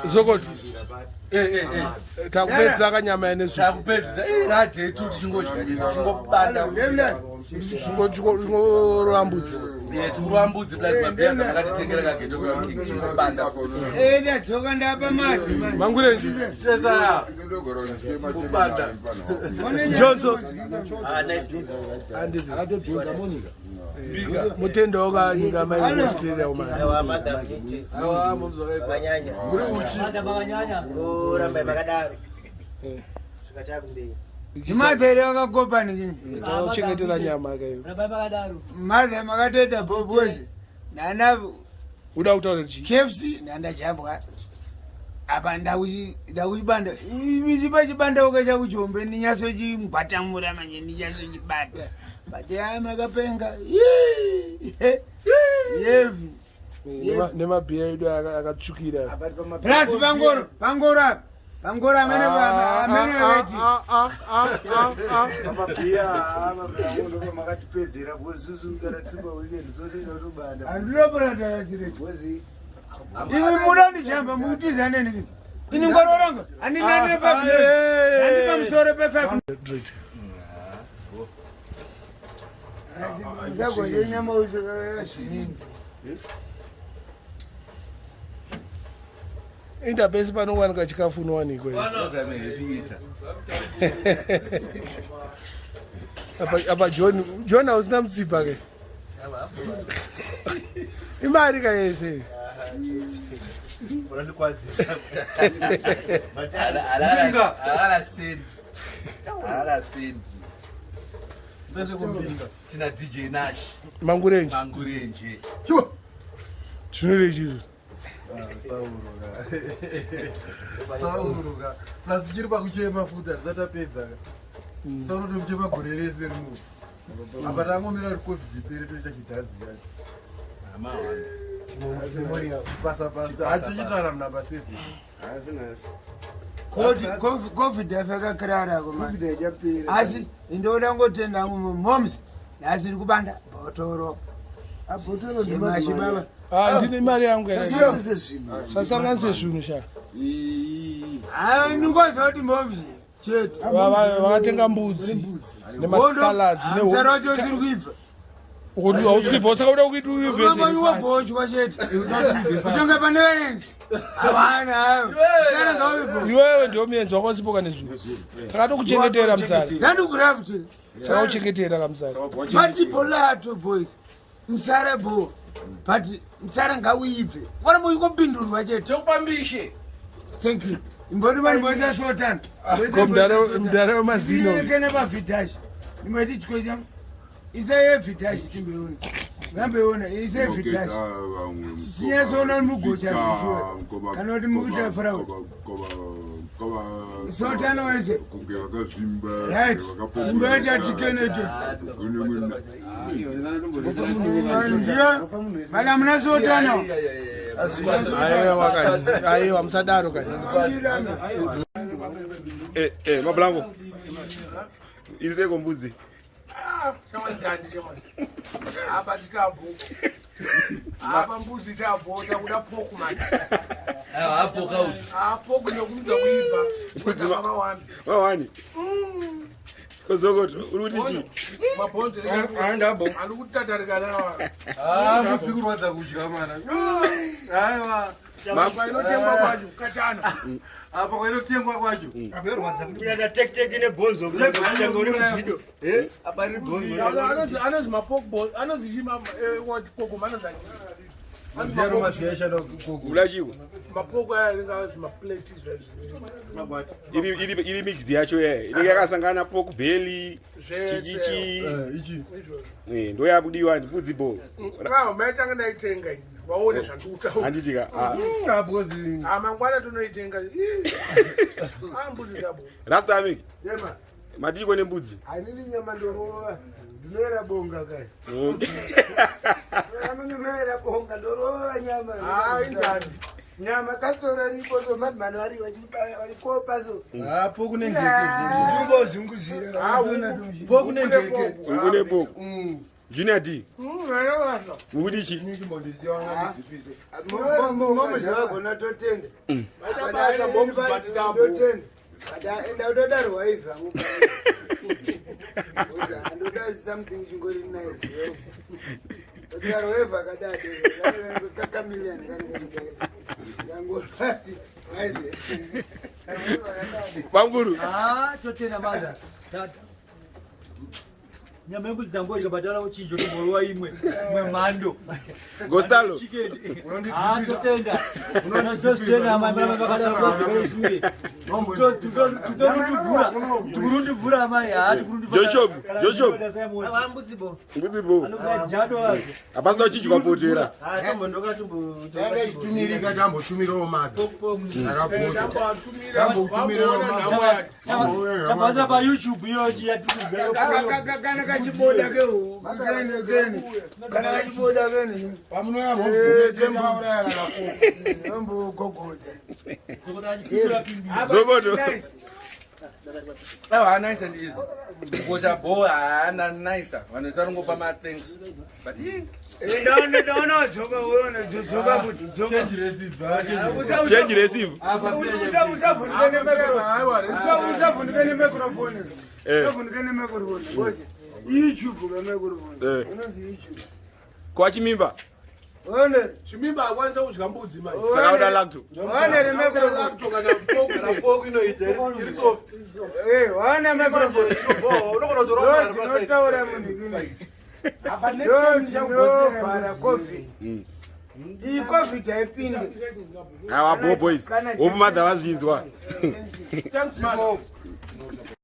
Zokoti. Takupedzisa kanyama yenezuva. Takupedzisa iradetu tichingodya tichingobata. Chingorova mbudzi. Tikurova mbudzi plus mabhiya makatitengera kageto kachingobanda. Ndadzoka ndapa mati. Mangurenje. Johnson. Akatodhonza Monica. Mutendo wakanyika mai Australia umana. Aiwa madam Niti. Makanyanya. Rambai makadaro. Svika takumberi. Madhere vakakopa nini? Tauchengetera nyama kayo. Rambai makadaro. Madhe makatoita bobozi. Nana Uda kutaura chii? KFC ndandajambwa. Apa ndakuchibanda. Ichipa chibanda ukacha kuchombe ndinyasochingwatamura manje ndinyasochibata. But ya makapenga. Yevi. Nemabhiya edu akatsvukira. Plus pangoro, pangoro apa. Pangoro amene amene veti. Mabhiya mabhiya makatipedzera because kana tiri pa weekend totoenda kutobanda. Andinopora takasire. Because Iwe muda ndijamba mutiza neni. Ini ngoro rangu andina ne 5 years. Andi pamusoro pe 5. Right. Zagonye nyama uzvakashinini. Inda pese panowanika chikafu unowanikwa. Apa apa John John hausina mutsipa ke. Imari ka yese. unondikwadzisa. Alala sendi. Alala sendi. Tina DJ Nash. Mangurenje. Mangurenje. Zvinorei chizvo. Sauruka. Sauruka. Plus tichiri pakuchema futi hatisati tapedza ka. Sauro tokuchema gore rese rino. Apa tangomira kuti covid ipere toita chidhanzi yacho. Pasa pasa. Hatichitaura munamba 7. Asi nhasi. Covid yafakakirara koma. Covid haichapera. Asi ndoda ngotenda hangu moms nhasi ndiri kubanda bhotoro. Abhotoro Chemachi baba. Ah, ndine mari yangu yakadai. Sasanganise zvinhu. Sasanganise zvinhu sha. Ah, ndingoziva kuti moms chete. Vakatenga mbudzi nemasalads Musara wacho usiri kuibva. hausi kuibva saka uda kuita uibvese. Unobochwa chete. Kutonga pane vaenzi. Havana hayo. Musara ngauibva. Iwewe ndiwo muenzi wako usipo kana zuva. Takatokuchengetera musara. Ndandikurafuti. Saka uchengetera kamusara. But bolato boys. Musara bo. But musara ngauibve. Wana mukupindurwa chete. Tokupambishe. Thank you. Imboni vanhu voisa sotana. Ko mudhara wemazino. Kene pavhidhashi. Nimati chikwe changu. Isa yevhidhashi timbeona. Ngambeona isa yevhidhashi. Sinyasoona mugocha zvishuwa. Kana kuti mukuita fraud. Sotana wese. Kunge vakazvimba. Right. Imboita tikenete. Ndiyo. Vana muna sotana. Aiwa kani. Aiwa musadaro kani. Eh eh mablango. Iseko mbudzi. Apa titabo. Apa mbuzi tabo takuda poku manje. Apoka uyu. Ah, poku nokumudza kuibva. Mbudzi Mawani. Mawani. Kozokoto uri kuti chii? Mabhonzo. Andabo. Ari kutatarikana nawa. Ah, mbudzi kurwadza kudya mana. Aiwa. Apa inotengwa kwacho kachana. Apa kwainotengwa kwacho. Kunyanya tek tek ine bhonzo. Kunyanya uri mujido. Eh? Apa riri bhonzo. Anonzi anonzi mapok ball anonzi chii ma what koko manonzi Ndiani maziya aishanda kugogwa. Ulachiko. mapoko aya anenge anonzi maplate izvezvi. Iri iri iri mixed yacho ye. Inenge yakasangana pork belly, Zvese. chichichi. Eh, ichi. Izvozvo. Eh, ndoyakudiwa mbudzi bo. Ah, maitanga ndaitenga ini. Vaone zvandikutaura. Handiti ka. Ah. Ah, because Ah, mangwana tonoitenga. Ih. Ah, mbuzi dzabo. Rasta ameki. Yema. Madiko nembudzi. Hanini nyama ndorova. Ndinoera bonga kai. Okay. Ndinoera bonga ndorova nyama. Ah, indani. Nyama kastora ripo so madman vari vachikopa so. Ah, poku nengeke. Timbozunguzira. Ah, huku. Poku nengeke. Huku nepoko. Junior D. Mukuti chi? Momuzvavagona totenda. Maita basa bombs but tambo. Totenda. Enda utodarwa ivhi hangu. Andoda something chingori nice. Yes. Usikarwa akadado. Kakamilian kana kango. Bamkuru. Ah, totenda mother. Tata. Nyama yembudzi dzangu ikabatana uchinjo tomborova imwe imwe mhando. Gostalo. Chicken. Ah, totenda. Totenda amai mama vakadaro kwazvekare shure. Tutorundibvura. Tukurundibvura amai. Ah, tukurundibvura. Joshua, Joshua. Mbudzi bo. Mbudzi bo. Anokuti jado wazo. Hapasina kuchinjwa potera. Tanga ichitumirika tambotumirawo madha. Tamboatumira vamboona nhamo yacho. Tabasa pa YouTube iyo yatukubvira. Kana kachiboda kehu. Kene kene. Kana kachiboda kene. Pamunoya mobvumetauraya kana foko. Nombogogodza. Zokoto. Aiwa, nice and easy. Kugocha bho haana nice. Vanhu vese varingopa ma-thanks. But ii, Ndaona wadzoka uone dzoka futi dzoka. Change recipe, ah, change recipe. Change recipe. Usavhunduke nemicrophone. Usavhunduke nemicrophone. Eh. Usavhunduke nemicrophone. Boss. YouTube ka microphone. Eh. Unonzi YouTube. Kwa chimimba. One. Chimimba akwanisa kudya mbudzi manje. Saka uda lacto. One re microphone. Lacto kana pork. Kana pork inoita iri soft. Eh, one microphone. Bo, unogona kutora Ndo dzinotaura munhu kini. Apa next Ndo time ndichakugotsera dzinovhara COVID. Iyi COVID haipinde. Awa bo boys. Hope madha vazvinzwa. Thanks man.